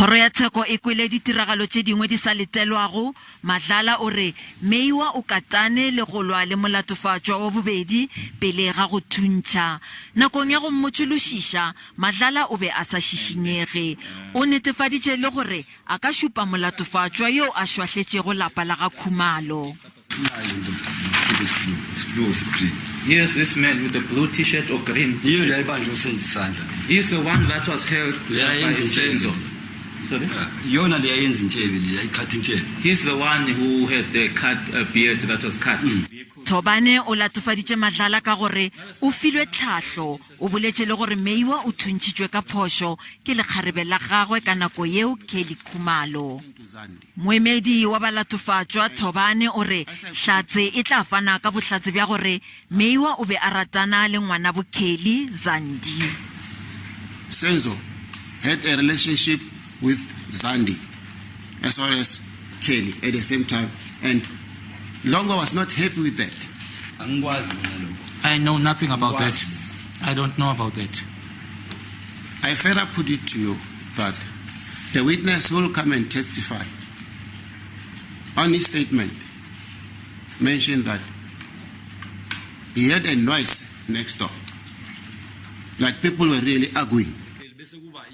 Kgoro ya tsheko e kwele ditiragalo tše dingwe di sa letelwago. Madlala o re Meiwa o katane le go lwa le molatofatšwa wa bobedi pele ga go thuntšha. Nakong ya go mmotšološiša, Madlala o be a sa šišinyege. O netefaditše le gore a ka šupa molatofatšwa yo a šwahletšego lapa la ga Khumalo. Yes, this man with the blue t-shirt or green Yiyo le ayibanjwe uSenzo isandla. He's the one that was held Yeah, by yenza Senzo. Sorry? Iyona le yayenza intshebe le yayikhatha intshebe. He's the one who had the cut uh, beard that was cut. Thobane o latofaditše Madlala ka gore o filwe tlhahlo. O boletše le gore Meiwa o thuntšhitšwe ka phošo ke lekgarebe la gagwe ka nako yeo Kelly Khumalo. Moemedi wa balatofatšwa Thobane o re hlatse e tla fana ka bohlatse bja gore Meiwa o be a ratana le ngwanabo Kelly, Zandi. Senzo had a relationship with Zandi as well as Kelly at the same time and Longwe was not happy with that. Angikwazi mina lokho. I know nothing about that. I don't know about that. I further put it to you that the witness will come and testify on his statement mentioned that he heard a noise next door, like people were really arguing.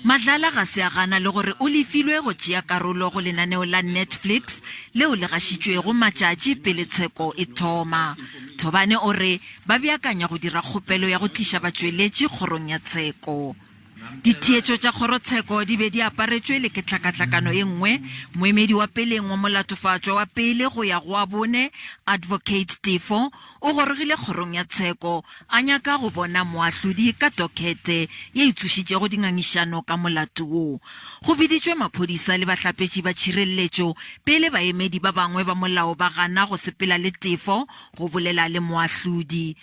Madlala ga se a gana le gore o lefilwe go tšea karolo go lenaneo la Netflix leo le gašitšwego matšatši pele tsheko e thoma. Thobane o re ba beakanya go dira kgopelo ya go tliša batšweletši kgorong ya tsheko. Ditheetšo tša kgorotsheko di be di aparetšwe le ke tlhakatlhakano e nngwe. Moemedi wa peleng wa molatofatšwa wa pele go ya go wa bone, Advocate Tefo, o gorogile kgorong ya tsheko a nyaka go bona moahlodi ka dokete ye e tsošitšego dingangišano ka molato wo. Go biditšwe maphodisa le bahlapetši ba tšhireletšo pele baemedi ba bangwe ba molao ba gana go sepela le Tefo go bolela le moahlodi.